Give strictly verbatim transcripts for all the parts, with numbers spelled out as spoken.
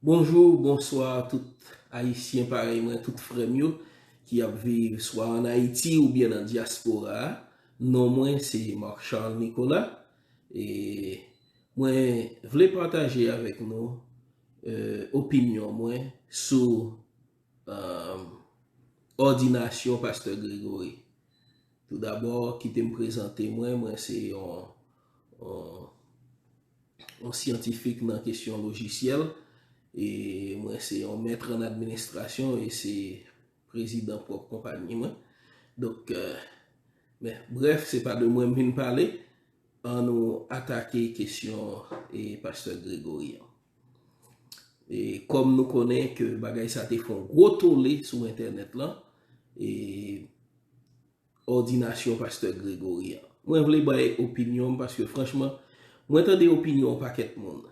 Bonjou, bonswa tout Ayisyen parèy mwen, tout frè m yo ki ap viv swa ann Ayiti oubyen nan dyaspora a. Non mwen se Marc Charles Nicolas e mwen vle pataje avèk nou, eh, opinyon mwen sou, eh, òdinasyon Pastè Gregory. Toudabò, kite m prezante mwen, mwen se yon, yon, yon syantifik nan kesyon lojisyèl e mwen se yon mèt an administrasyon e se prezidan pwòp konpayi mwen. Donk, eh, men, brèf, se pa de mwen m vin pale, ann nou atake kesyon e Pastè Gregory an. E kòm nou konnen ke bagay sa te fè yon gwo tole sou entènèt lan, e òdinasyon Pastè Gregory an. Mwen vle bay opinyon m paske franchman, mwen tande opinyon yon pakèt moun.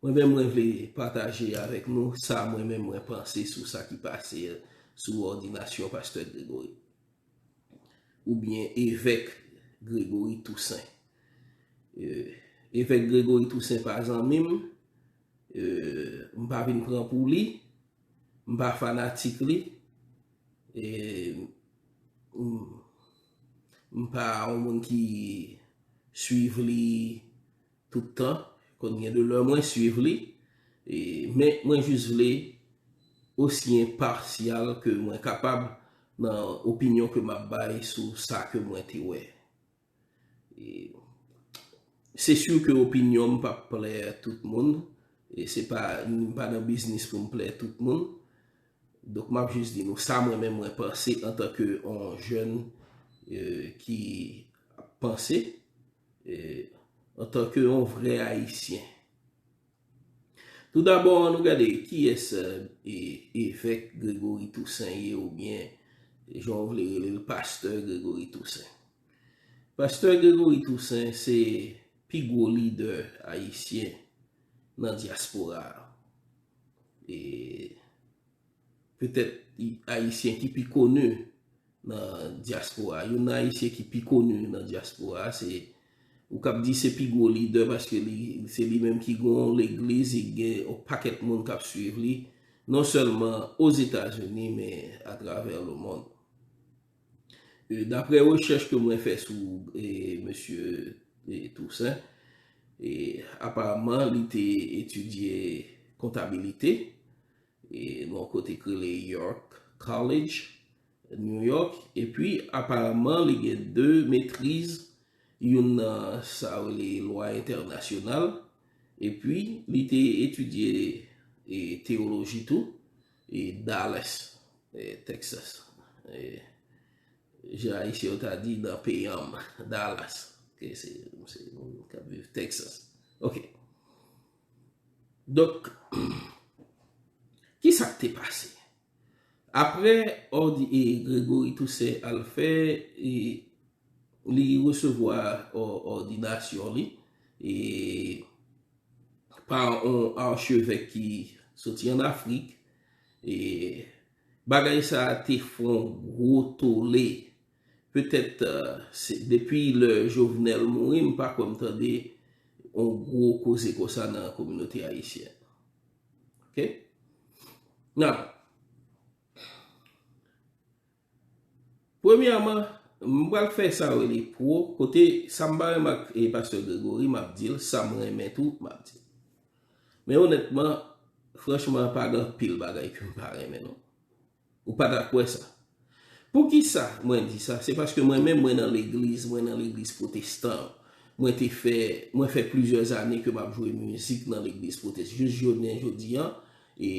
Mwen menm, mwen vle pataje avèk nou sa mwen menm mwen panse sou sa ki pase sou òdinasyon Pastè Gregory. Oubyen Evèk Gregory Toussaint. Eh, Evèk Gregory Toussaint pa zanmi m, eh, m pa vin pran pou li, m pa fanatik li, e m, m pa yon moun ki swiv li tout tan. Konn gen de lè mwen swiv li, e, men mwen jis vle osi enpasyal ke mwen kapab nan opinyon ke m ap bay sou sa ke mwen te wè. E, se si ke opinyon m p ap plè tout moun, e se pa, m pa nan biznis pou m plè tout moun. Donk, m ap jis di nou sa mwen menm mwen panse antanke yon jèn, e, ki ap panse, e, antanke yon vrè Ayisyen. Toudabò, ann nou gade kiyès, e, evèk Gregory Toussaint ye, oubyen, jan w vle rele l, pastè Gregory Toussaint. Pastè Gregory Toussaint se pi gwo lidè ayisyen nan dyaspora a. E petèt Ayisyen ki pi koni nan dyaspora. Youn nan Ayisyen ki pi koni nan dyaspora, se, ou kab di se pi gwo lidè paske li, se li menm ki gen yon legliz, li gen yon pakèt moun k ap swiv li, non sèlman Ozetazini, men atravè lemonn. E, daprè rechèch ke mwen fè sou, e, mesye, e, Toussaint, e, aparamman, li te etidye kontabilite, e, nan yon kote k rele York College, New York, epi aparamman, li gen de metriz, youn nan sa yo rele lwa entènasyonal, epi li te etidye, e, teyoloji tou, e, Dallas, e, Texas. E, jan Ayisyen yo ta di nan peyi an, Dallas. Ke se, se moun k ap viv Texas. Ok. Donk, ki sa k te pase? Apre òdi-, e, Gregory Toussaint al fè, e, li resevwa ò-, òdinasyon li, e, pa yon achevèk ki soti ann Afrik. E bagay sa a te fè yon gwo tole. Petèt, e, se, depi lè Jovenel mouri, m pa kwè m tande yon gwo koze konsa nan kominote ayisyèn. Ok? Now, premyèman, m pral fè sa yo rele pro, kote sa m pa renmen ak, e, pastè Gregory, m ap di l, sa m renmen tou, m ap di l. Men onètman, franchman, pa gen anpil bagay ke m pa renmen, non. Ou pa ta kwè sa. Poukisa mwen di sa? Se paske mwen menm, mwen nan legliz, mwen nan legliz pwotestan. Mwen te fè, mwen fè plizyè ane ke m ap jwe mizik nan legliz pwotestan. Jis jounen jodi an, e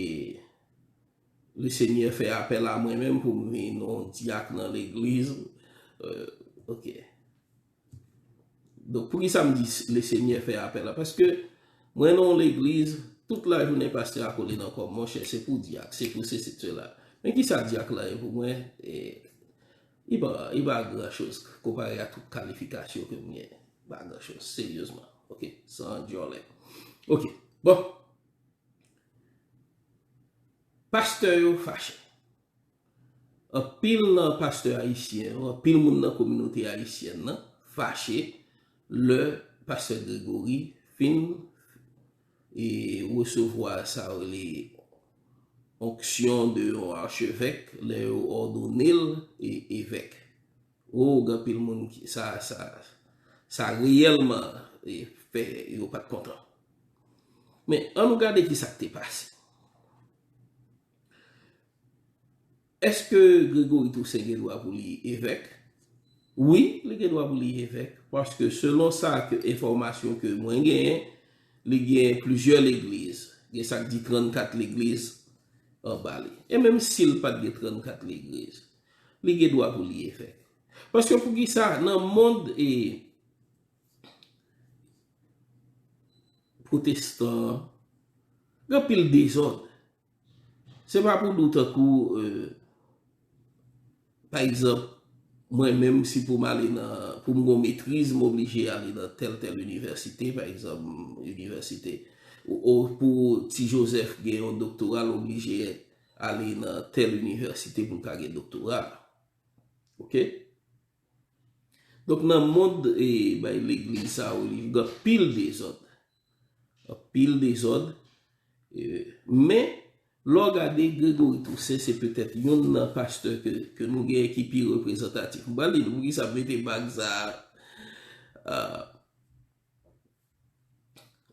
Lesenyè fè apèl a mwen menm pou m vin yon dyak nan legliz. Euh, ok. Donk, poukisa m di s-, Lesenyè fè apèl la? Paske mwen nan yon legliz, tout lajounen pastè a kole nan kò m, monchè, se pou dyak, se pou sesi, sela. Men kisa dyak la ye pou mwen? E, li pa, li pa gran choz konpare a tout kalifikasyon ke m gen. Pa gran choz, seryezman. Ok, san djòlè. Ok, bon. Pastè yo fache. Anpil nan pastè ayisyen yo, anpil moun nan kominote ayisyèn nan fache lè pastè Gregory fin e resevwa sa yo rele onksyon de yon achevèk, lè yo òdone l e evèk. O, gen anpil moun ki, sa, sa, sa reyèlman e fè yo pa t kontan. Men, ann nou gade ki sa k te pase. Èske Gregory Toussaint gen dwa pou li evèk? Wi, li gen dwa pou li evèk, paske selon sa ke enfòmasyon ke mwen genyen, li gen plizyè legliz. Gen sa k di trannkat legliz anba li. E menm si l pa t gen trannkat legliz, li gen dwa pou li evèk. Paske poukisa nan mond e pwotestan an, gen anpil dezòd. Se pa pou di w tankou, e, pa egzanp, mwen menm, si pou m ale nan, pou m gon metriz, m oblije ale nan tèl, tèl inivèsite, pa egzanp, inivèsite, ou, ou pou Ti Joseph gen yon doktora, l oblije ale nan tèl inivèsite pou l ka gen doktora. Oke? Donk, nan mond, e, bay legliz sa yo, li gen anpil dezòd. Anpil dezòd. E, men, lè w gade Gregory Toussaint, se petèt youn nan pastè ke, ke nou genyen ki pi reprezantatif. M pral di nou poukisa m mete bag sa a. A,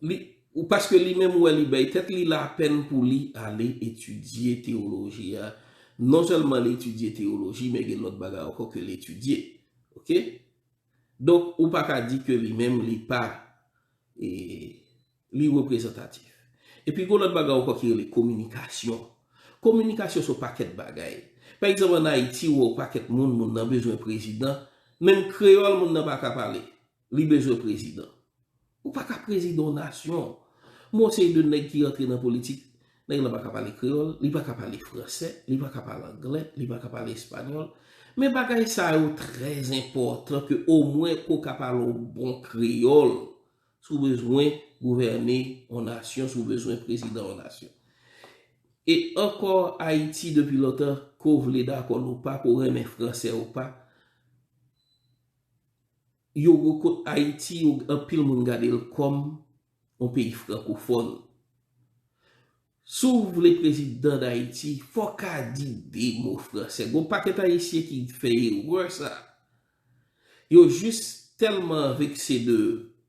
li, ou, paske li menm, ou wè, li bay tèt li lapèn pou li ale etidye teyoloji a. Non sèlman li etidye teyoloji, men gen lòt bagay ankò ke li etidye. Oke? Donk, ou pa ka di ke li menm, li pa, e, li reprezantatif. Epi, gen lòt bagay ankò ki rele kominikasyon. Kominikasyon se yon pakèt bagay. Pa egzanp, ann Ayiti, ou wè yon pakèt moun, moun nan bezwen prezidan. Menm kreyòl, moun nan pa ka pale. Li bezwen prezidan. Ou pa ka prezidan yon nasyon. M wè yon seri de nèg ki rantre nan politik, nèg lan pa ka pale kreyòl, li pa ka pale fransè, li pa ka pale anglè, li pa ka pale espanyòl. Men bagay sa yo trè enpòtan ke omwen ke w ka pale yon bon kreyòl si w bezwen gouvène yon nasyon, si w bezwen prezidan yon nasyon. E ankò, Ayiti depi lontan, ke w vle dakò l ou pa, ke w renmen fransè ou pa, yo rekon-, Ayiti, yo, anpil moun gade l kòm yon peyi frankofòn. Si w vle prezidan Dayiti, fò w ka di de mo fransè. Gon pakèt Ayisyen ki fè erè sa. Yo jis tèlman vekse de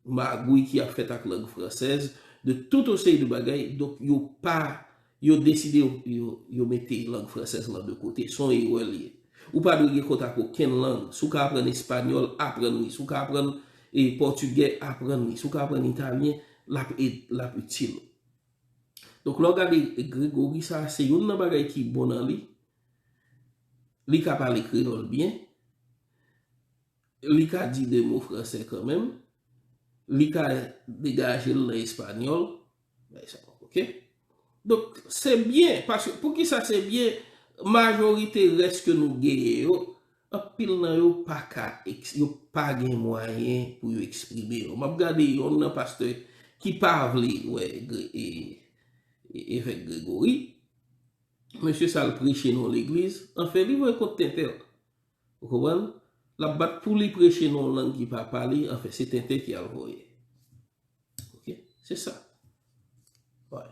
magouy ki ap fèt ak lang fransèz, de tout yon seri de bagay, donk yo pa, yo deside yo, yo, yo mete lang fransèz lan de kote. Se yon erè l ye. Ou pa dwe gen kont ak okenn lang. Si w ka aprann espanyòl, aprann li. Si w ka aprann, e, pòtigè, aprann li. Si w ka aprann italyen, l ap ed-, l ap itil ou. Donk, lè w gade Gregory, sa se youn nan bagay ki bon nan li. Li ka pale kreyòl byen. Li ka di de mo fransè kanmenm. Li ka degaje l nan espanyòl. Bay sa, oke? Donk, se byen, paske, poukisa se byen? Majorite rès ke nou genyen yo, anpil nan yo pa ka eks-, yo pa gen mwayen pou yo eksprime yo. M ap gade youn nan pastè ki pa vle wè Gre-, e, e, evèk Gregory. Mesye sa al preche nan yon legliz, anfen, li voye kont tenten. Ou konprann? L ap bat pou li preche nan yon lang ki pa pa li, anfen, se tenten ki al voye. Oke? Se sa. Wi.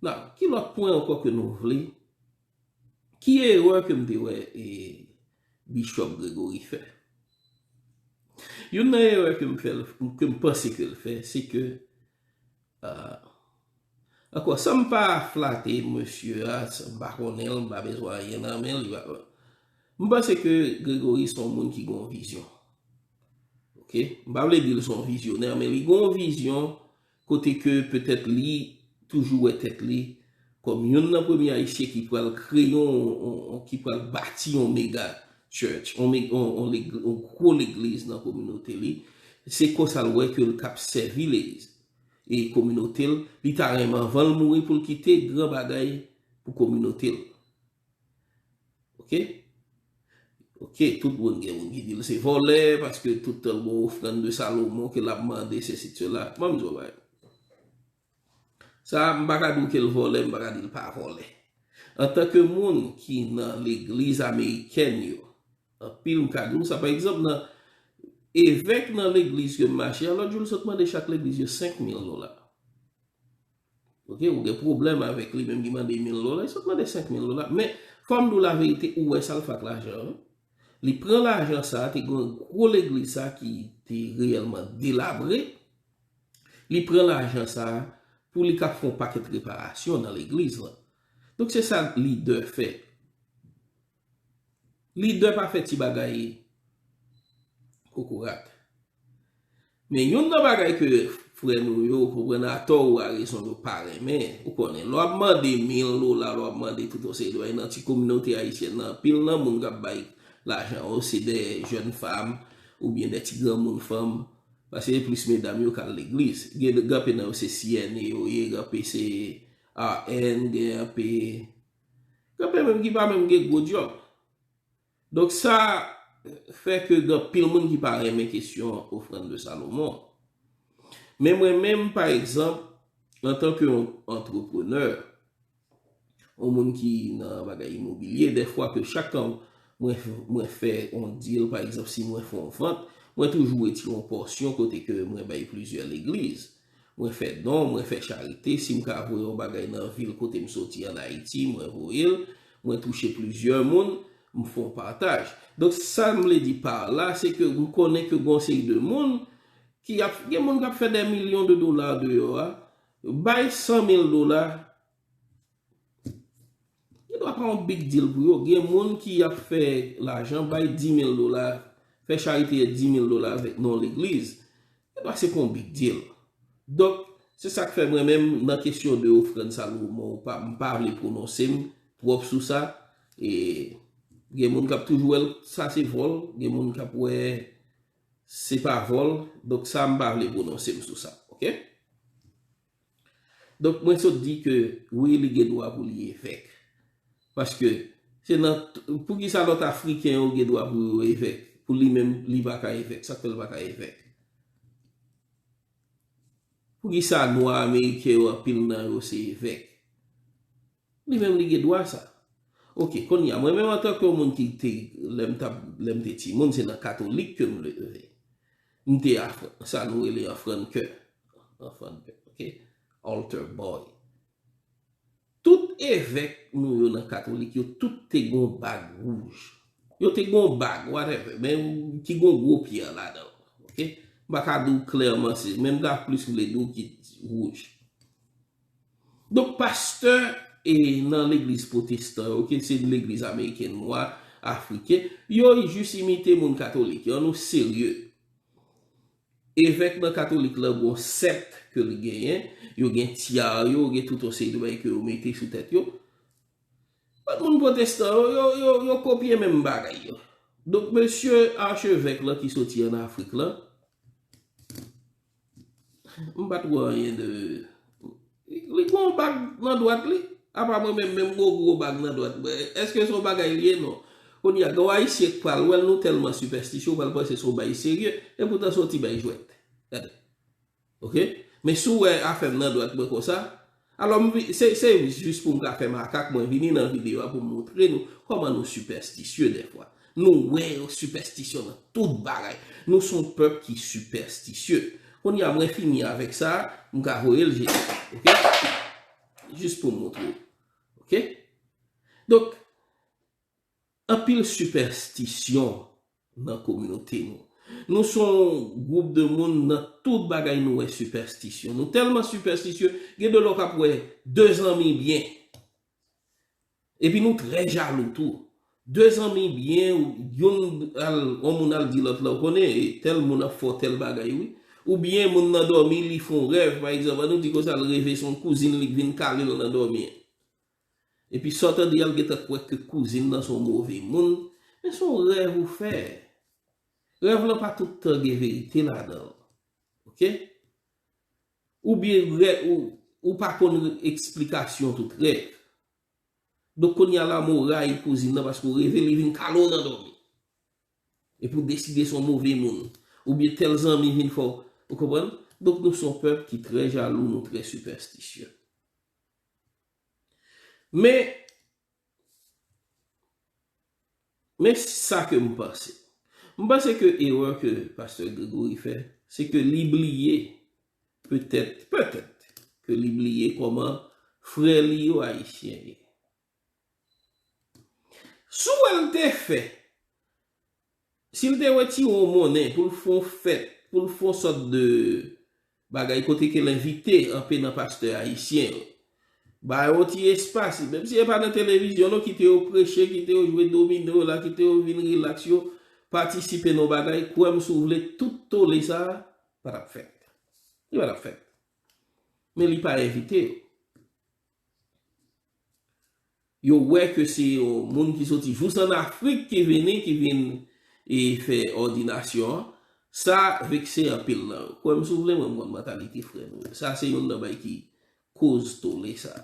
Now, ki lòt pwen ankò ke nou vle? Ki erè ke m te wè, e, Bishop Gregory fè? Youn nan erè ke m fè, ke m panse ke l fè, se ke, a, ankò, san m pa flate mesye a, san m pa konnen l, m pa bezwen anyen nan men l, li pa, m panse ke Gregory se yon moun ki gen yon vizyon. Oke? M pa vle di l se yon vizyonè, men li gen yon vizyon kote ke petèt li toujou wè tèt li kòm youn nan premye Ayisyen ki pral kreye yon, yon, yon, ki pral bati yon mega church, yon, me-, yon, yon leg-, yon gwo legliz nan kominote li. Se konsa l wè ke l k ap sèvi legliz e kominote l. Li ta renmen anvan l mouri pou l kite gran bagay pou kominote l. Oke? Oke, tout moun gen moun ki di l se vòlè, paske tout tan l gon ofrann de Salomon ke l ap mande, sesi, sela. Ban m di w yon bagay. Sa, m pa ka di w ke l vòlè, m pa ka di l pa vòlè. Antanke moun ki nan legliz amerikèn yo, anpil m ka di w sa, pa egzanp, nan evèk nan legliz ke m mache a, lòt jou l sot mande chak legliz yo senk mil dola. Ok, ou gen pwoblèm avèk li, menm ki mande mil dola, li sot mande senk mil dola. Men, fò m di w laverite, ou wè sa l fè ak lajan an. Li pran lajan sa, te gen yon gwo legliz sa ki te reyèlman delabre. Li pran lajan sa pou li ka fè yon pakèt reparasyon nan legliz lan. Donk, se sa lidè fè. Lidè pa fè ti bagay kokorat. Men youn nan bagay ke frè nou yo, ou konprann, atò ou arezon, yo pa renmen, ou konnen, lè w ap mande mil dola, lè w ap mande tout yon seri de bagay nan ti kominote ayisyèn nan, anpil nan moun k ap bay lajan yo, se de jèn fanm oubyen de ti granmoun fanm, paske plis medam yo k al legliz. Gen, gen anpil nan yo se C N A yo ye, gen anpil se R N, gen anpil, gen anpil menm ki pa menm gen gwo djòb. Donk, sa fè ke gen anpil moun ki pa renmen kesyon ofrann de Salomon. Men mwen menm, pa egzanp, antanke yon antreprenè, yon moun ki nan bagay imobilye, dèfwa ke chak tan mwen, mwen fè yon deal, pa egzanp, si mwen fè yon vant, mwen toujou retire yon pòsyon kote ke mwen bay plizyè legliz. Mwen fè don, mwen fè charite. Si m ka voye yon bagay nan vil kote m soti an Ayiti, mwen voye l. Mwen touche plizyè moun, m fè yon pataj. Donk, sa m vle di pa la, se ke m konnen ke gen yon seri de moun ki ap, gen moun k ap fè dè milyon de dola deyò a, bay san mil dola, li dwa pa yon big deal pou yo. Gen moun ki ap fè lajan, bay di mil dola, fè charite di mil dola avèk non legliz. Li dwa se pa yon big deal. Donk, se sa k fè mwen menm, nan kesyon de ofrann Salomon, ou pa, m pa vle pwononse m twòp sou sa. E gen moun k ap toujou wè l, sa se vòl, gen moun k ap wè se pa vòl. Donk, sa, m pa vle pwononse m sou sa. Ok? Donk, mwen sot di ke wi, li gen dwa pou li evèk. Paske, se nan, poukisa lòt Afriken yo gen dwa pou yo evèk? Pou li menm, li pa ka evèk. Sa k fè l pa ka evèk? Poukisa nwa ameriken yo, anpil nan yo, se evèk? Li menm, li gen dwa sa. Ok, kounye a, mwen menm antanke yon moun ki te, lè m t ap, lè m te timoun, se nan katolik ke m leve. M te a, sa nou rele anfrannkè. Anfrannkè, ok? Altar boy. Tout evèk nou yo nan katolik, yo tout te gon bag wouj. Yo te gon bag, whatever, men ki gon gwo pyè ladan. Ok? M pa ka di w klèman se, men m ta plis vle di w ki wouj. Donk, pastè e nan legliz pwotestan yo, ke se legliz ameriken nwa, afriken, yo jis imite moun katolik yo, nou serye. Evèk nan katolik la, gon sèt ke li genyen, yo gen tyar yo, gen tout yon seri de bagay ke yo mete sou tèt yo. Lòt moun pwotestan yo, yo, yo, yo kopye menm bagay yo. Donk, mesye achevèk la ki soti an Afrik la, m pa t wè anyen de, li gen yon bag nan dwat li. Apa mwen menm, menm gwo gwo bag nan dwat mwen. Èske se yon bagay li ye? Non. Kounye a, gen yon ayisyen k pral wè l, nou tèlman sipèstisye, ou pral panse se yon bagay serye, epoutan se yon ti bagay jwèt. Gade. Ok? Men si w wè afè m nan dwat mwen konsa, alò m vi-, se, se jis pou m ka fè makak, mwen vini nan videyo a pou m montre nou kòman nou sipèstisye dèfwa. Nou wè yo sipèstisyon nan tout bagay. Nou se yon pèp ki sipèstisye. Kounye a, mwen fini avèk sa, m ka voye l jete. Ok? Jis pou m montre w. Ok? Donk, anpil sipèstisyon nan kominote nou. Nou se yon gwoup de moun, nan tout bagay nou wè sipèstisyon. Nou tèlman sipèstisye, gen de lè w k ap wè de zanmi byen. Epi nou trè jalou tou. De zanmi byen, youn al, yon moun al di lòt la, ou konnen, e, tèl moun ap fè w tèl bagay, wi. Oubyen moun nan dòmi, li fè yon rèv, pa egzanp, ann nou di konsa, l reve se yon kouzin li k vin kale l nan dòmi an. Epi sa w tande a, l gentan kwè ke kouzin nan se yon move moun, men se yon rèv ou fè. Rèv lan pa tout tan gen verite ladan l. Ok? Oubyen rè-, ou, ou pa konn eksplikasyon tout rèv. Donk, kounye a la, mò rayi kouzin nan paske w reve li vin kale w nan dòmi. Epi w deside se yon move moun. Oubyen tèl zanmi vin fè w, ou konprann? Donk, nou se yon pèp ki trè jalou, nou trè sipèstisye. Men, men sa ke m panse. M panse ke erè ke pastè Gregory fè, se ke li bliye, petèt, petèt, ke li bliye kòman frè li yo ayisyen ye. Si w wè l te fè, si l te retire yon monnen pou l fè yon fèt, pou l fè yon sòt de bagay kote ke l envite anpe nan pastè ayisyen yo, ba yo yon ti espas, menm si e pa nan televizyon non, kite yo preche, kite yo jwe domino la, kite yo vin rilaks, yo patisipe nan bagay, kwè m si w vle, tout tole sa a pa t ap fèt. Li pa t ap fèt. Men li pa envite yo. Yo wè ke se yon moun ki soti jous ann Afrik ki vini, ki vin e fè òdinasyon an. Sa vekse anpil nan yo. Kwè m si w vle, mwen, m konn mantalite frè nou. Sa se youn nan bagay ki koz tole sa.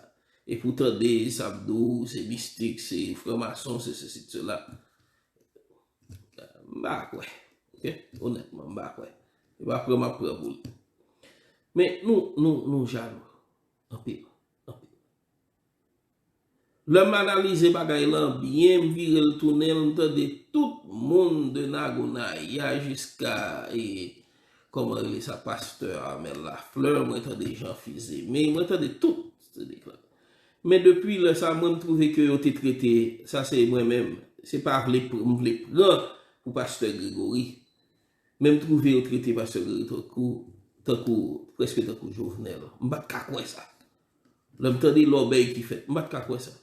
E pou tande, sa ap di w, se mistik, se franmason, se sesi, se sela. M pa kwè. Ok? Onètman, m pa kwè. E pa pran m ap pran pou li. Men nou, nou, nou jalou. Anpil. Anpil. Lè m analize bagay lan byen, m vire l tounen l, m tande tout moun de Nagonaya jiska, e, kòman rele sa, pastè Armel Lafleur, mwen tande Jean Fils Aimé, mwen tande tout. Men depi lè sa, mwen m twouve ke yo te trete, sa se mwen menm, se pa vle pr-, m vle pran pou pastè Gregory. Men m twouve yo trete pastè Gregory tankou, tankou, prèske tankou Jovenel. M pa t ka kwè sa. Lè m tande lòbèy ki fèt, m pa t ka kwè sa.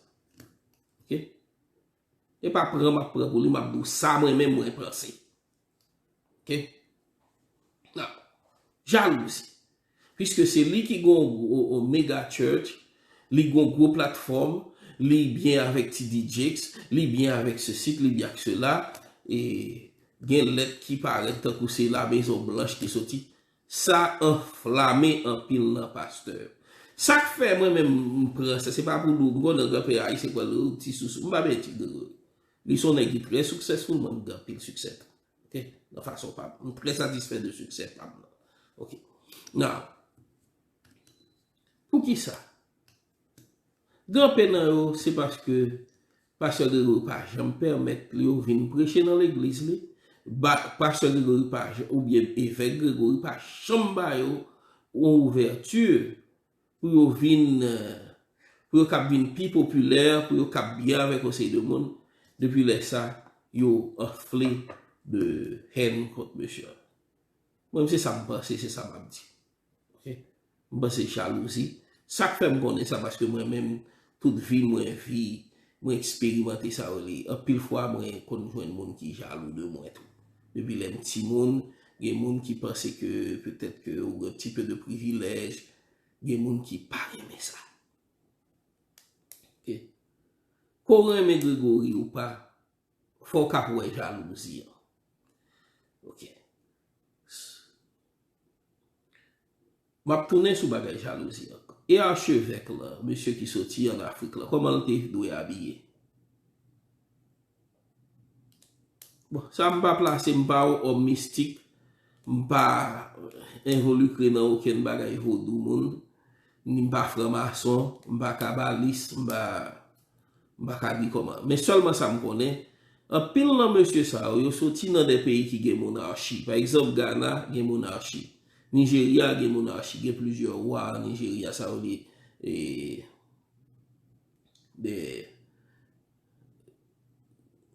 Ok? E pa pran m ap pran pou li, m ap di w sa mwen menm mwen panse. Ok? Now, jalouzi. Piske se li ki gon, gon, gon mega church, li gon gwo platfòm, li byen avèk T D Jakes, li byen avèk sesi, li byen ak sela, e gen lèt ki parèt tankou se la Mezon Blanch ki soti. Sa anflame anpil nan pastè. Sa k fè mwen menm m pran sa, se pa pou di w, m konnen granpè ayisyen pral di w ti sousou. M pa byen di Gregory. Li se yon nèg ki trè successful, mwen m gen anpil siksè tou. Ok? Nan fason pa m. M trè satisfè de siksè pa m nan. Ok. Now, poukisa? Granpè nan yo, se paske pastè Gregory pa janm pèmèt yo vin preche nan legliz li. Ba, pastè Gregory pa jan-, oubyen evèk Gregory pa janm ba yo yon ouvèti pou yo vin, eh, pou yo kab vin pi popilè, pou yo kab byen avèk yon seri de moun. Depi lè sa, yo anfle de hèn kont mesye a. Mwen, se sa m panse, se sa m ap di. Ok? M panse jalouzi. Sa k fè m konnen sa, paske mwen menm, tout vi mwen, vi, mwen eksperimante sa yo li. Anpil fwa, mwen konn jwenn moun ki jalou de mwen tou. Depi lè m timoun, gen moun ki panse ke petèt ke ou gen ti pe de privilèj, gen moun ki pa renmen sa. Ok? Ke w renmen Gregory ou pa, fò w kab wè jalouzi an. Ok. M ap tounen sou bagay jalouzi an. E achevèk lan, mesye ki soti ann Afrik lan, kòman l te dwe abiye? Bon, sa m pa plase, m pa yon òm mistik, m pa envolikre nan okenn bagay vodou moun, ni m pa franmason, m pa kabalis, m pa M pa ka di kòman. Men sèlman sa m konnen, anpil nan mesye sa yo, yo soti nan de peyi ki gen monarchi. Pa egzanp, Ghana gen monarchi. Nijerya gen monarchi. Gen plizyè wa Nijerya, sa yo rele, e, de,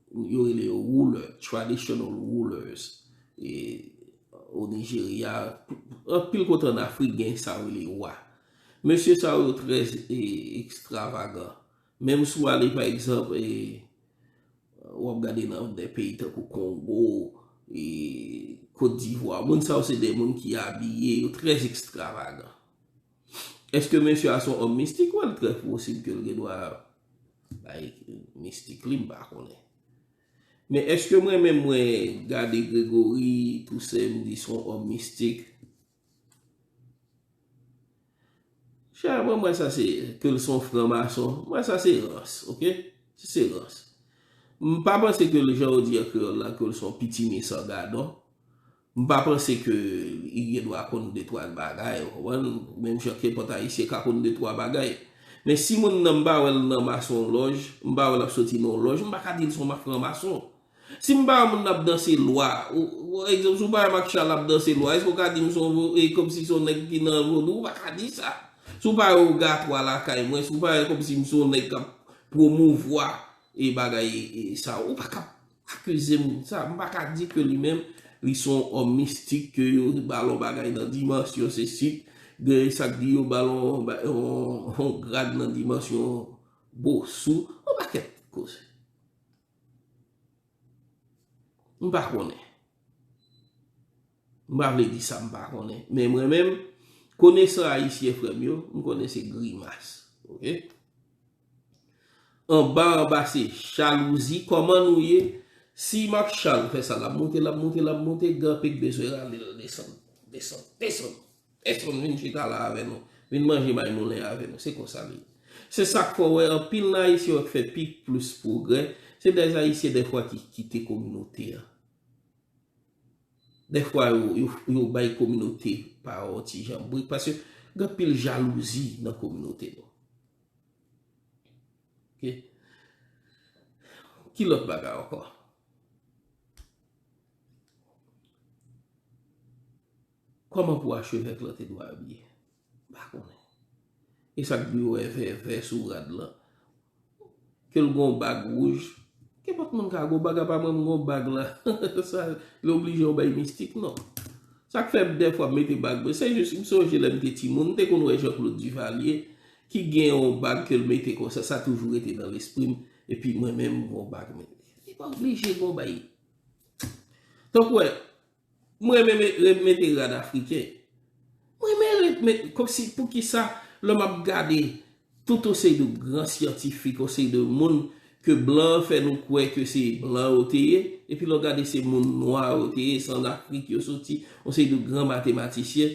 yo rele yo ruler, traditional rulers. E, o Nijerya, anpil kote ann Afrik gen sa yo rele wa. Mesye sa yo trè, e, ekstravagan. Menm si w ale, pa egzanp, e, w ap gade nan de peyi tankou Kongo, e, Kot Divwa, moun sa yo se de moun ki abiye, yo trè ekstravagan. Èske mesye a se yon òm mistik? Wè, l trè posib ke l gen dwa bay mistik li, m pa konnen. Men èske mwen menm mwen gade Gregory Toussaint, m di se yon òm mistik? Chè, mwen, mwen sa se, ke l se yon franmason, mwen sa se rans, ok? Se, se rans. M pa panse ke l, jan yo di an kreyòl la, ke l se yon pitimi san gadon. M pa panse ke li gen dwa konn de twa bagay, ou konprann? Menm jan ke nenpòt ayisyen ka konn de twa bagay. Men si moun nan m pa wè l nan mason lòj, m pa wè l ap soti nan yon lòj, m pa ka di l se yon franmason. Si m pa wè moun ap danse lwa, ou, ou, egzanp, si w pa wè Maréchal ap danse lwa, èske w ka di m se yon vo-, e kòmsi se yon nèg ki nan vodou? Ou pa ka di sa. Si w pa wè ogatwa lakay mwen, si w pa wè kòmsi m se yon nèg k ap pwomouvwa e bagay e, e sa, ou pa ka akize m. Sa, m pa ka di ke li menm, li se yon òm mistik, ke yo ba l yon bagay nan dimansyon sesi, gen sa k di yo ba l yon, yon, yon grad nan dimansyon Bosou, yon pakèt koze. M pa konnen. M pa vle di sa m pa konnen. Men mwen menm, konesan ayisyen frè m yo, m konnen se grimas. Oke? Anba, anba se jalouzi. Kòman nou ye? Si Marc Charles fè sa, l ap monte, l ap monte, l ap monte, Gran P k bezwen rale l desann, desann, desann. Pèsonn vin chita la avè nou, vin manje may moulen avè nou. Se konsa li ye. Se sa k fè w wè anpil nan Ayisyen yo k fè pi plis pwogrè, se dè Ayisyen dèfwa ki kite kominote a. Dèfwa yo, yo, yo bay kominote pa yon ti jan brik, paske gen anpil jalouzi nan kominote nou. Oke? Ki lòt bagay ankò? Kòman pou achevèk lan te dwe abiye? M pa konnen. E sa k di yo wè vèvè sou rad lan? Ke l gon bag wouj? Kenpòt moun ka gon bag, apa mwen m gon bag la. Sa, li oblije yon bay mistik, non. Sa k fè dèfwa m mete bag mwen, se jis m sonje lè m te timoun, m te konn wè Jean Claude Duvalier, ki gen yon bag ke l mete konsa, sa toujou rete nan lespri m, epi mwen menm m gon bag, men li pa oblije gon bay. Tankou wè, mwen renmen me-, re-, mete rad afriken. Mwen renmen re-, me-, kòmsi, poukisa, lè m ap gade tout yon seri de gran syantifik, yon seri de moun ke blan an fè nou kwè ke se blan yo te ye, epi lè w gade se moun nwa yo te ye, se ann Afrik yo soti, yon seri de gran matematisyen.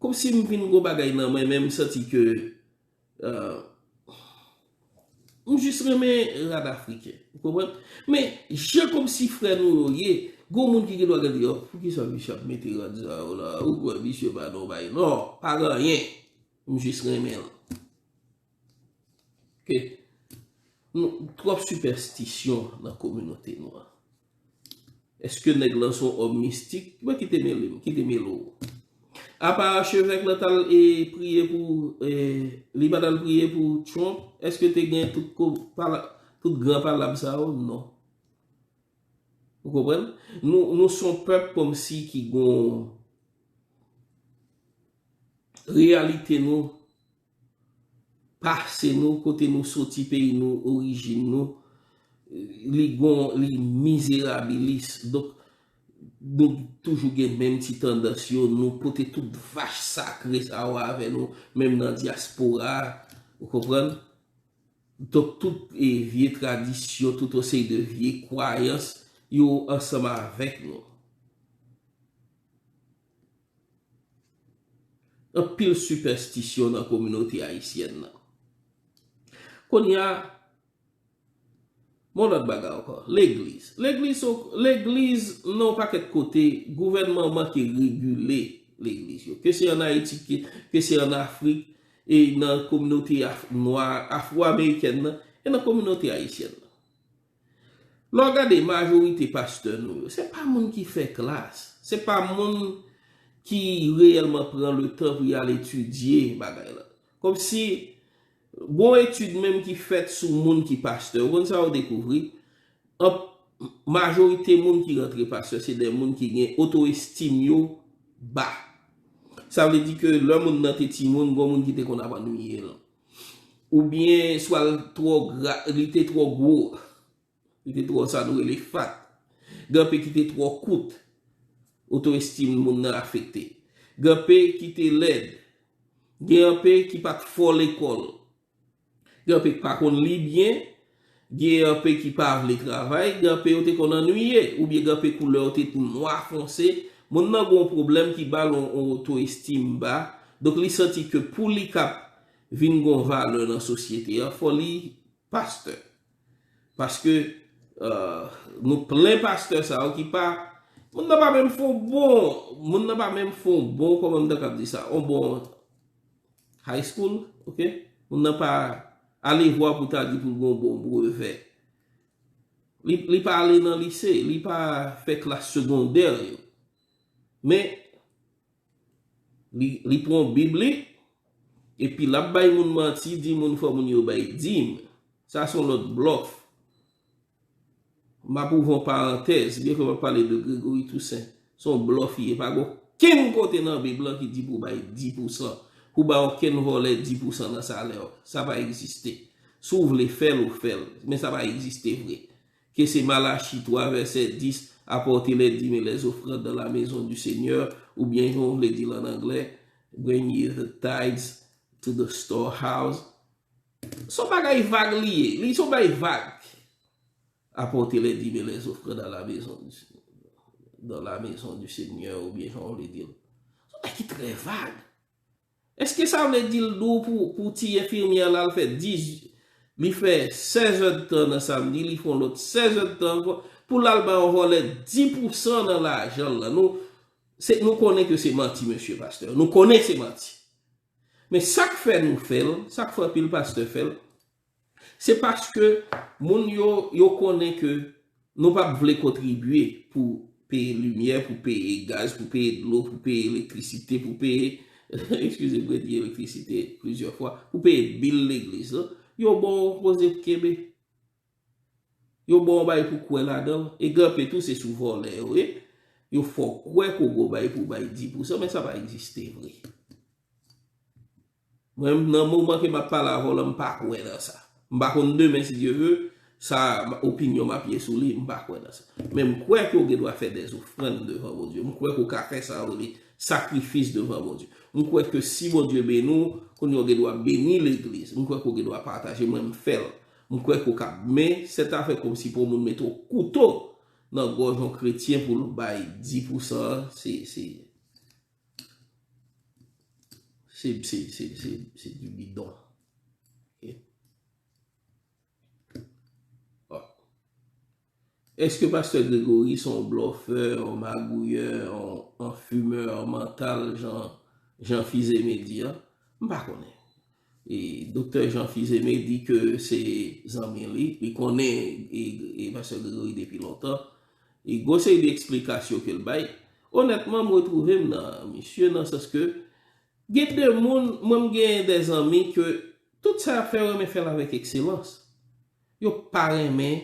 Kòmsi m vin gon bagay nan mwen, men m santi ke, euh, m jis renmen rad afriken. Ou konprann? Men, jan kòmsi frè nou yo ye, gon moun ki gen dwa gade, oh, poukisa misye ap mete rad sa yo la? Ou kwè misye pa nan bay? Non, pa gen anyen. M jis renmen l. Oke? Nou, twòp sipèstisyon nan kominote nou an. Èske nèg lan se yon òm mistik? Mwen kite mele m, kite mele w. Apa achevèk lan t al e priye pou, e, li pa t al priye pou Trump, èske te gen tout ko-, pala-, tout gran palab sa yo? Non. Ou konprann? Nou, nou se yon pèp kòmsi ki gon reyalite nou, pase nou, kote nou soti, peyi nou, orijin nou, li gon, li mizerabilis. Donk, nou toujou gen menm ti tandans yo, nou pote tout vach sakre sa yo avè nou, menm nan dyaspora a, ou konprann? Donk, tout, e, vye tradisyon, tout yon seri de vye kwayans, yo ansanm avèk nou. Anpil sipèstisyon nan kominote ayisyèn nan. Kounye a, yon lòt bagay ankò, legliz. Legliz, legliz, nan yon pakèt kote, gouvènman manke regile legliz yo. Ke se ann Ayiti, ke, ke se ann Afrik, e nan kominote af-, nwa, afwo-amerikèn nan, e nan kominote ayisyèn nan. Lè w gade majorite pastè nou yo, se pa moun ki fè klas, se pa moun ki reyèlman pran letan pou y al etidye bagay la. Kòmsi, gon etid menm ki fèt sou moun ki pastè. Ou konn sa yo dekouvri? An, majorite moun ki rantre pastè, se de moun ki gen oto-estim yo ba. Sa vle di ke lè moun nan te timoun, gon moun ki te konn ap annuiye l. Oubyen swa l twò gra, li te twò gwo. Li te twò, sa nou rele fat. Gen anpil ki te twò kout. Oto-estim moun nan afekte. Gen anpil ki te lèd. Gen anpil ki pa t fò lekòl. Gen anpil ki pa konn li byen. Gen anpil ki pa vle travay. Gen anpil yo te konn annuiye. Oubyen gen anpil koulè yo te tou nwa fonse. Moun nan gen yon pwoblèm ki ba l yon, yon oto-estim ba. Donk, li santi ke pou li kab vin gen yon valè nan sosyete a, fò li pastè. Paske, euh, nou plen pastè sa yo ki pa, moun nan pa menm fè yon bon, moun nan pa menm fè yon bon, kòman m ta kab di sa, yon bon high school, oke? Moun nan pa alevwa pou ta di pou l gen yon bon brevè. Li, li pa ale nan lise, li pa fè klas segondè yo. Men, Li, li pran Bib li, Epi l ap bay moun manti, di moun fò moun yo bay dim. Sa se yon lòt blòf. M ap ouvri yon parantèz, byen ke m ap pale de Gregory Toussaint. Se yon blòf li ye. Pa gen okenn kote nan Bib lan ki di pou w bay dis pousan. Pou w bay okenn vòlè dis pousan nan salè w. Sa pa egziste. Si w vle fè l, ou fè l. Men sa pa egziste vre. Ke se Malachi twa vèsè dis, apportez les dîmes et les offrandes dans la maison du Seigneur, oubyen jan w vle di l an anglè, bring ye the tithes to the storehouse. Se yon bagay vag li ye. Li se yon bagay vag. Apportez les dîmes et les offrandes dans la maison du, dans la maison du Seigneur, oubyen jan w vle di l. Se yon bagay ki trè vag. Èske sa vle di l dou pou, pou ti enfimyè la, l fè dis, li fè sèz è d tan nan samdi, li fè yon lòt sèz è d tan ankò, pou l al bay yon vòlè dis pousan nan lajan l lan? Nou, se, nou konnen ke se manti, mesye pastè. Nou konnen se manti. Men sa k fè nou fè l, sa k fè anpil pastè fè l, se paske moun yo, yo konnen ke nou p ap vle kontribye pou peye limyè, pou peye gaz, pou peye dlo, pou peye elektrisite, pou peye, eskize m redi elektrisite plizyè fwa, pou peye bil legliz lan. Yo ba w yon koze pou kenbe. Yo ba w yon bagay pou kwè ladan l. E gen anpil tou se sou vòlè yo ye. Yo fè w kwè ke w gen yon bagay pou w bay dis pousan, men sa pa egziste vre. Mwen, nan moman ke m ap pale avè w la, m pa kwè nan sa. M pa konn demen, si Dye vle, sa, opinyon m ap ye sou li, m pa kwè nan sa. Men m kwè ke w gen dwa fè des offrandes devan Bondye. M kwè ke w ka fè sa yo rele sakrifis devan Bondye. M kwè ke si Bondye beni w, kounye a w gen dwa beni legliz. M kwè ke w gen dwa pataje, mwen m fè l. M kwè ke w ka, men sèt afè kòmsi pou yon moun mete yon kouto nan gòj yon kretyen pou l bay dis pousan an, se, se, se, se, se, se, se du bidon. Ok? Bon. Èske pastè Gregory se yon blòfè, yon magouyè, yon, yon fimè mantal, jan, jan Fils-Aimé di a? M pa konnen. E doktè Jean Fils-Aimé di ke se zanmi li, li konnen e, e pastè Gregory depi lontan. E gwo seri de eksplikasyon ke l bay. Onètman, m retwouve m nan misye nan sans ke gen de moun, mwen m gen de zanmi ke tout sa y ap fè, yo renmen fè l avèk ekselans. Yo pa renmen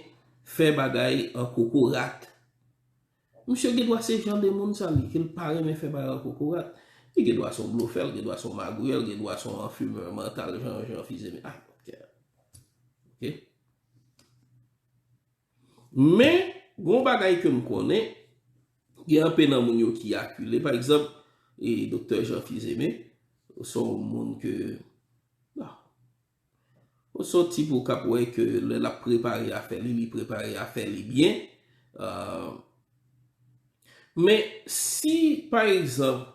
fè bagay an kokorat. Misye gen dwa se jan de moun sa li, ke l pa renmen fè bagay an kokorat. Li gen dwa se yon blofè, l gen dwa se yon magouyè, l gen dwa se yon fimè mantal, jan, jan Fils-Aimé. Ah, ok. Ok. Men, gen yon bagay ke m konnen, gen anpil nan moun yo ki akile. Pa egzanp, e, doktè Jean Fils-Aimé, se yon moun ke, ah, ou se yon tip ou k ap wè ke lè l ap prepare afè li, li prepare afè li byen. Ah, men si, pa egzanp,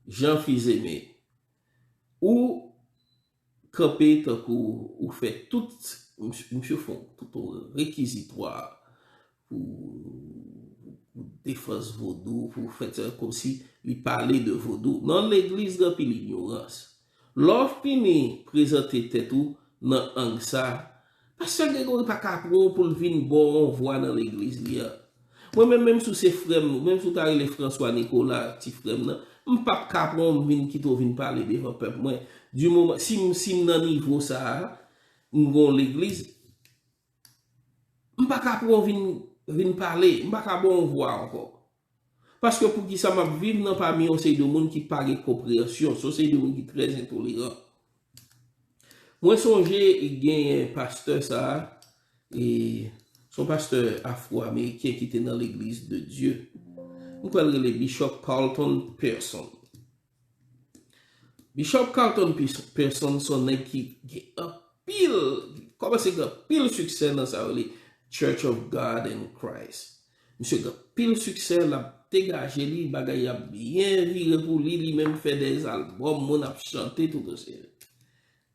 Jean Fils-Aimé, ou kanpe tankou ou fè tout, misye, misye fè tout yon rekizitwa pou, pou defans vodou, pou fè sa, kòmsi li pale de vodou. Nan legliz, gen anpil ignorans. Lè w fini prezante tèt ou nan ang sa, pastè Gregory pa ka pran w pou l vin ba w yon vwa nan legliz li a. Mwen menm, menm si w se frè m, menm si w ta rele François Nicolas, ti frè m nan, m p ap ka pran w, m vin kite w vin pale devan pèp mwen. Di moman, si m, si m nan nivo sa a, m gon legliz, m pa ka pran w vin, vin pale, m pa ka ba w yon vwa ankò. Paske poukisa m ap viv nan pami yon seri de moun ki pa gen konpreyansyon, se yon seri de moun ki trè entoleran. Mwen sonje genyen pastè sa a, e, se yon pastè afwo-ameriken ki te nan Legliz de Dye. M kwè l rele Bishop Carlton Pearson. Bishop Carlton Pearson se yon nèg ki gen anpil, kòmanse gen anpil siksè nan sa yo rele Church of God in Christ. Misye gen anpil siksè, l ap degaje li, bagay ap byen vire pou li, li menm fè de albòm, moun ap chante tout oseye.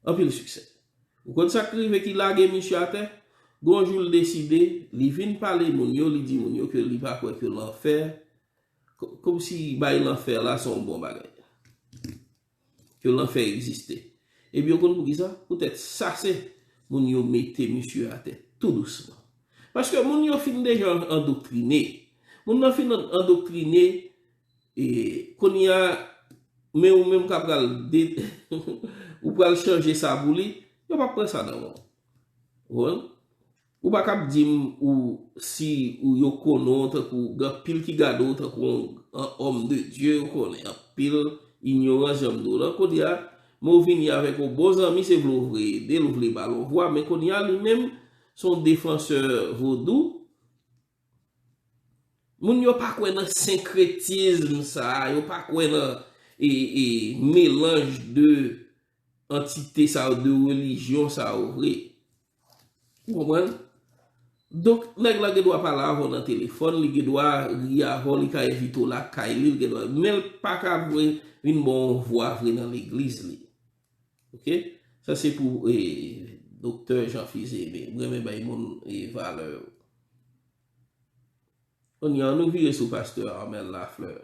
Anpil siksè. Ou konn sa k rive ki lage misye atè? Gon jou l deside, li vin pale moun yo, li di moun yo ke li pa kwè ke lanfè, ko-, kòmsi bay lanfè la se yon bon bagay. Ke lanfè egziste. Ebyen, ou konn poukisa? Poutèt sa se moun yo mete misye atè tou dousman. Paske moun yo fin deja andoktrine. Moun nan fin andoktrine, e kounye a, men ou menm ka pral de-, ou pral chanje sa pou li, yo p ap pran sa nan men w. Ou konprann? Ou pa kab di m ou si ou yo konnen w tankou gen anpil ki gade w tankou yon, yon homme de Dieu, ou konnen anpil inyorans jan m di w lan. Kounye a, men w vini avèk yon bon zanmi, se vle w vle ede l, ou vle ba l yon vwa, men kounye a li menm, se yon defansè vodou. Moun yo pa kwè nan senkretism sa a, yo pa kwè nan e, e, melanj de antite sa yo, de relijyon sa yo vre. Ou konprann? Donk, nèg la gen dwa pale avè w nan telefòn, li gen dwa ri avè w, li ka envite w lakay li, li gen dwa, men l pa ka vre, vin ba w yon vwa vre nan legliz li. Oke? Sa se pou e, Doktè Jean Fils Aimé. M renmen bay moun e, valè yo. Kounye a, nou vire sou pastè Armel Lafleur.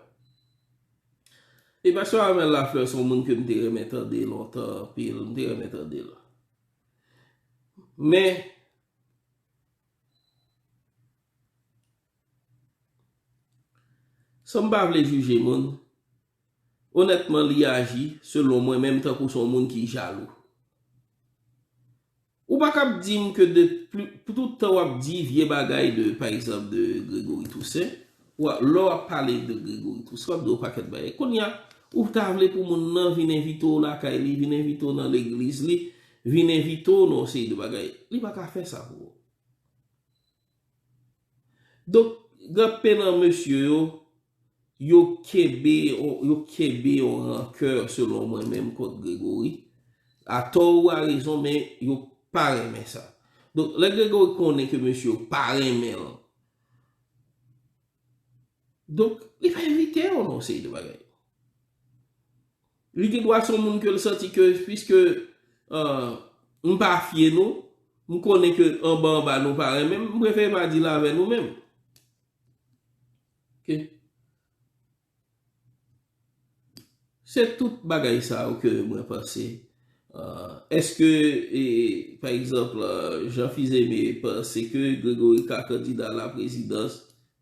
E pastè Armel Lafleur se yon moun ke m te renmen tande lontan anpil, m te renmen tande l. Men, san m pa vle jije moun, onètman, li aji, selon mwen menm, tankou se yon moun ki jalou. Ou pa kab di m ke de pli, pou tout tan w ap di vye bagay de, pa egzanp, de Gregory Toussaint, w a, lè w ap pale de Gregory Toussaint, w ap di yon pakèt bagay. Kounye a, ou ta vle pou moun nan vin envite w lakay li, vin envite w nan legliz li, vin envite w nan yon seri de bagay. Li pa ka fè sa pou ou. Donk, gen anpil nan mesye yo, yo kenbe, yo kenbe yon rankè, selon mwen menm, kont Gregory. Atò ou arezon, men yo pa renmen sa. Donk, lè Gregory konnen ke mesye yo pa renmen l, donk, li pa envite yo nan yon seri de bagay. Li gen dwa se yon moun ke l santi ke, piske, euh, m pa fye nou, m konnen ke anba anba nou pa renmen m, m prefere pa deal avè nou menm. Oke? Se tout bagay sa yo ke mwen panse. Euh, èske, e, pa egzanp, euh, Jean Fils Aimé panse ke Gregory ka kandida a la prezidans?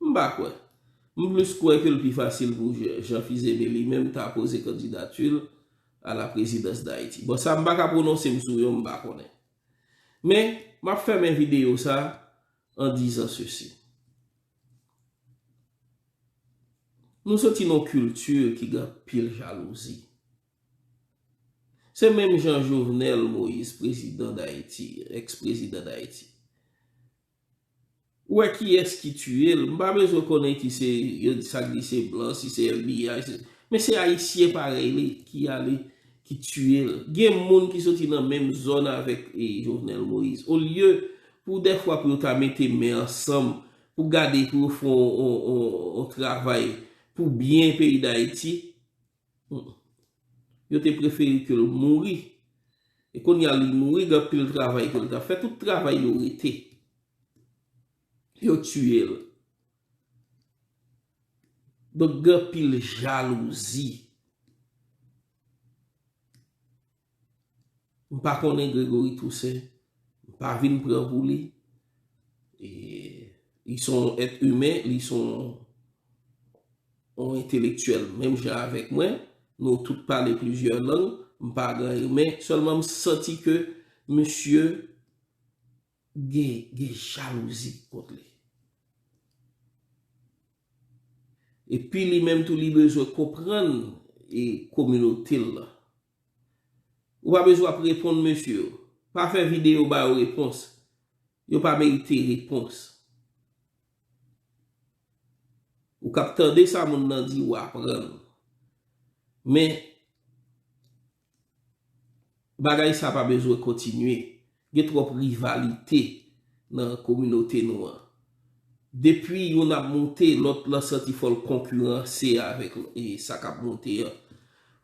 M pa kwè. M plis kwè ke l pi fasil pou Jean, Jean Fils Aimé li menm ta poze kandidati l a la prezidans Dayiti. Bon, sa m pa ka pwononse m sou yo, m pa konnen. Men, m ap fèmen videyo sa en disant ceci. Nou soti nan yon kilti ki gen anpil jalouzi. Se menm jan Jovenel Moïse, prezidan Dayiti, eks-prezidan Dayiti. Ou wè kiyès ki tiye l? M pa bezwen konnen ki se, yo di sa k di se blan, si se F B I, se, men se Ayisyen parèy li ki ale, ki tiye l. Gen moun ki soti nan menm zòn avèk, e, Jovenel Moïse. Olye pou dèfwa pou yo ta mete men ansanm, pou gade pou yo fè yon, yon, yon, yon travay pou byen peyi Dayiti, mm, yo te prefere ke l mouri. E kounye a li mouri, gen anpil travay ke l t ap fè, tout travay yo rete. Yo tiye l. Donk, gen anpil jalouzi. M pa konnen Gregory Toussaint, m pa vin pran pou li. E, li se yon èt imen, li se yon, yon entelektyèl, menm jan avèk mwen. Nou tout pale plizyè lang, m pa gen anyen, men sèlman m santi ke misye gen, gen jalouzi kont li. Epi li menm tou, li bezwen konprann e kominote l lan. Ou pa bezwen ap reponn mesye yo. Pa fè videyo ba yo repons. Yo pa merite repons. Ou k ap tande sa moun nan di, ou aprann. Men, bagay sa pa bezwen kontinye. Gen twòp rivalite nan kominote nou an. Depi youn ap monte, lòt lan santi fò l konkiranse avèk, e, sa k ap monte an.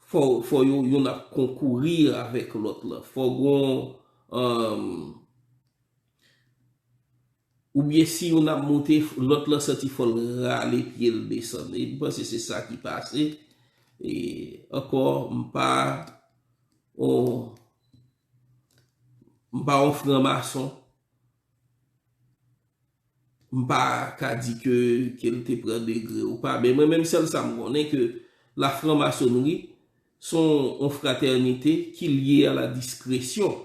Fò, fò yo, youn ap konkouri avèk lòt lan. Fò gon, um, oubyen si youn ap monte, lòt lan santi fò l rale pye l desann. E m panse se sa ki pase. E ankò, m pa on, m pa on franmason. M pa ka di ke, ke l te pran degre ou pa. Men mwen menm, sèl sa m konnen ke la franmasonri, Se yon, yon fratènite ki lye a la diskresyon.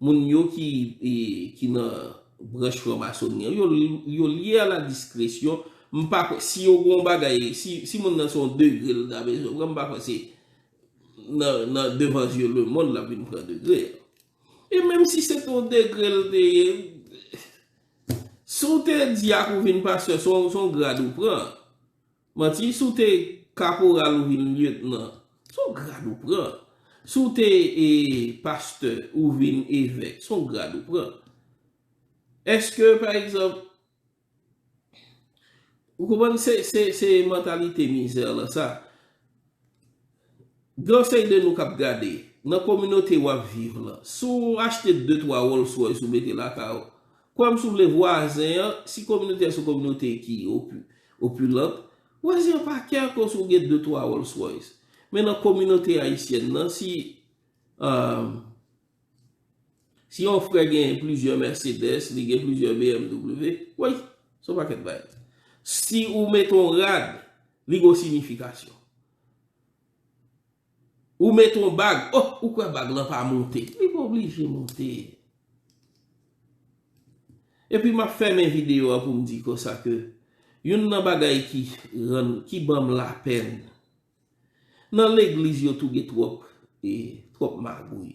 Moun yo ki, e, ki nan branch franmasoni an, yo, yo lye a la diskresyon. M pa kwè, si yo gen yon bagay, si, si moun nan se yon degre l ta bezwen pran, m pa kwè se nan, nan devan zye lemonn l ap vin pran degre a. E menm si se te yon degre l te ye, si w te dyak ou vin pastè, se yon, se yon grad ou pran. Manti, si w te kaporal ou vin lyetnan, se yon grad ou pran. Si w te, e, pastè ou vin evèk, se yon grad ou pran. Èske, pa egzanp, ou konprann, se, se, se mantalite mizè lan sa. Gen yon seri de nou k ap gade, nan kominote w ap viv lan, si w achte de twa Rolls Royce ou mete lakay ou, kwè m, si w vle, vwazen an, si kominote a se yon kominote ki opu-, opilant, vwazen an pa kè akoz ou gen de twa Rolls Royce. Men nan kominote ayisyèn nan, si, um, si yon frè gen plizyè Mercedes, li gen plizyè B M W, woy, se yon pakèt bagay. Si ou mete yon rad, li gen yon siyifikasyon. Ou mete yon bag, oh, ou kwè bag lan pa moute. Li pa oblije moute. Epi m ap fèmen videyo a pou m di konsa ke youn nan bagay ki rann, ki ban m lapèn, nan legliz yo tou gen twòp, e, twòp magouy.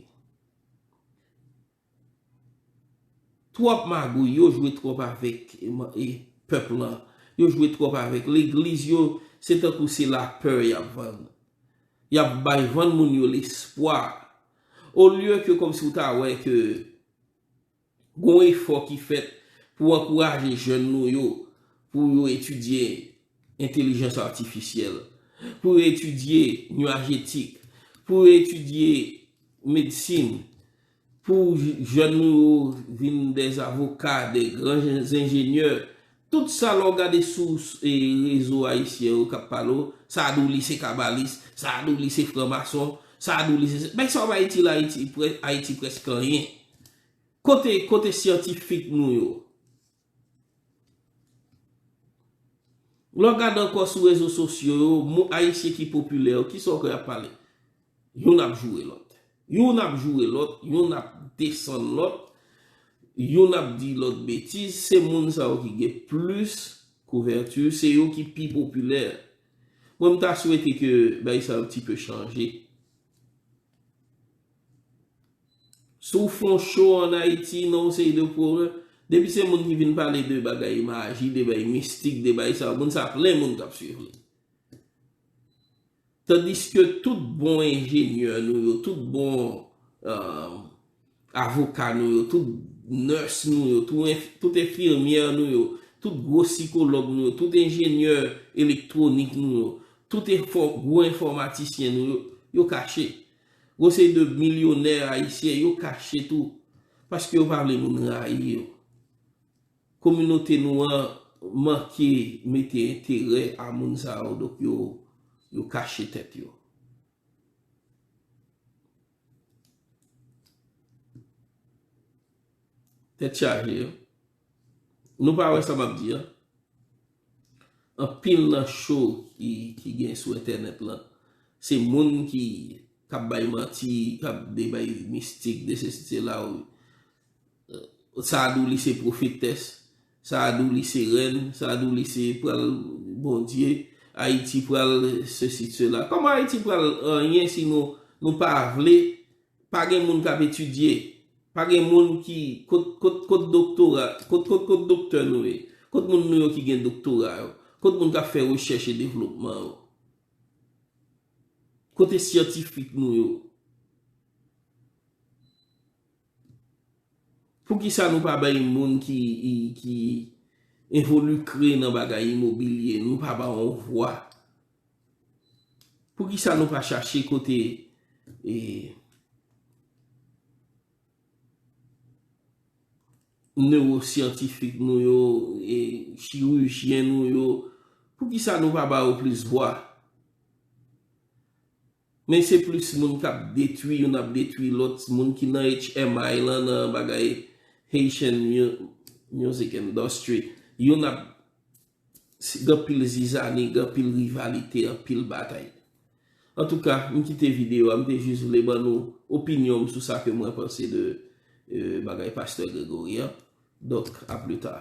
Twòp magouy, yo jwe twòp avèk, e, e, pèp lan. Yo jwe twòp avèk legliz yo, se tankou se lapè y ap vann. Y ap bay, vann moun yo lespwa. Olye ke kòmsi w ta wè ke gon efò ki fèt pou ankouraje jèn nou yo, pou yo etidye entelijans atifisyèl, pou yo etidye nyajetik, pou yo etidye medsin, pou j-, jèn nou yo vin dè avoka, dè gran jen-, enjenyè. Tout sa, lè w gade sou, e, rezo ayisyen yo k ap pale w, sa a di w li se kabalis, sa a di w li se franmason, sa a di w li se, men sa w pa itil Ayiti, prè-, Ayiti prèske anyen. Kote, kote syantifik nou yo? Lè w gade ankò sou rezo sosyo yo, moun ayisyen ki popilè yo, kisa w kwè y ap pale? Youn ap joure lòt. Youn ap joure lòt, youn ap desann lòt, youn ap di lòt betiz. Se moun sa yo ki gen plis kouvèti, se yo ki pi popilè. Mwen, m ta swete ke bagay sa yo ti pe chanje. Si w fè yon show ann Ayiti, nan yon seri de pwoblèm, depi se moun ki vin pale de bagay maji, de bagay mistik, de bagay sa, moun sa plen moun k ap swiv li. Tandiske tout bon enjenyè nou yo, tout bon, euh, avoka nou yo, tout nurse nou yo, tout enf-, tout enfimyè nou yo, tout gwo sikològ nou yo, tout enjenyè elektwonik nou yo, tout enfò-, gwo enfòmatisyen nou yo, yo kache. Gon seri de milyonè ayisyen, yo kache tou, paske yo pa vle moun rayi yo. Kominote nou an manke mete enterè a moun sa yo, donk yo, yo kache tèt yo. Tèt chaje, wi. Nou pa wè sa m ap di a? Anpil nan show ki, ki gen sou entènèt lan, se moun ki, k ap bay manti, k ap de bay mistik, de sesi, de sela, wi. Sa a di w li se pwofetès, sa a di w li se rèn, sa a di w li se pral Bondye, Ayiti pral sesi, sela. Kòman Ayiti pral anyen si nou, nou pa vle, pa gen moun k ap etidye, pa gen moun ki, kot, kot, kot doktora, kot, kot, kot doktè nou ye, kot moun nou yo ki gen doktora yo, kot moun k ap fè rechèch e devlopman yo, kote syantifik nou yo? Poukisa nou pa bay moun ki, ki envolikre nan bagay imobilye, nou pa ba yon vwa? Poukisa nou pa chache kote, e, newosyantifik nou yo, e, chirijyen nou yo, poukisa nou pa ba yo plis vwa? Men se plis moun k ap detwi, youn ap detwi lòt, moun ki nan H M I lan, nan bagay Haitian mu-, music industry, youn ap, gen anpil zizani, gen anpil rivalite, anpil batay. Antouka, m kite videyo a, m te jis vle ban nou opinyon m sou sa ke mwen panse de euh, bagay pastè Gregory an. Donk, a pli ta.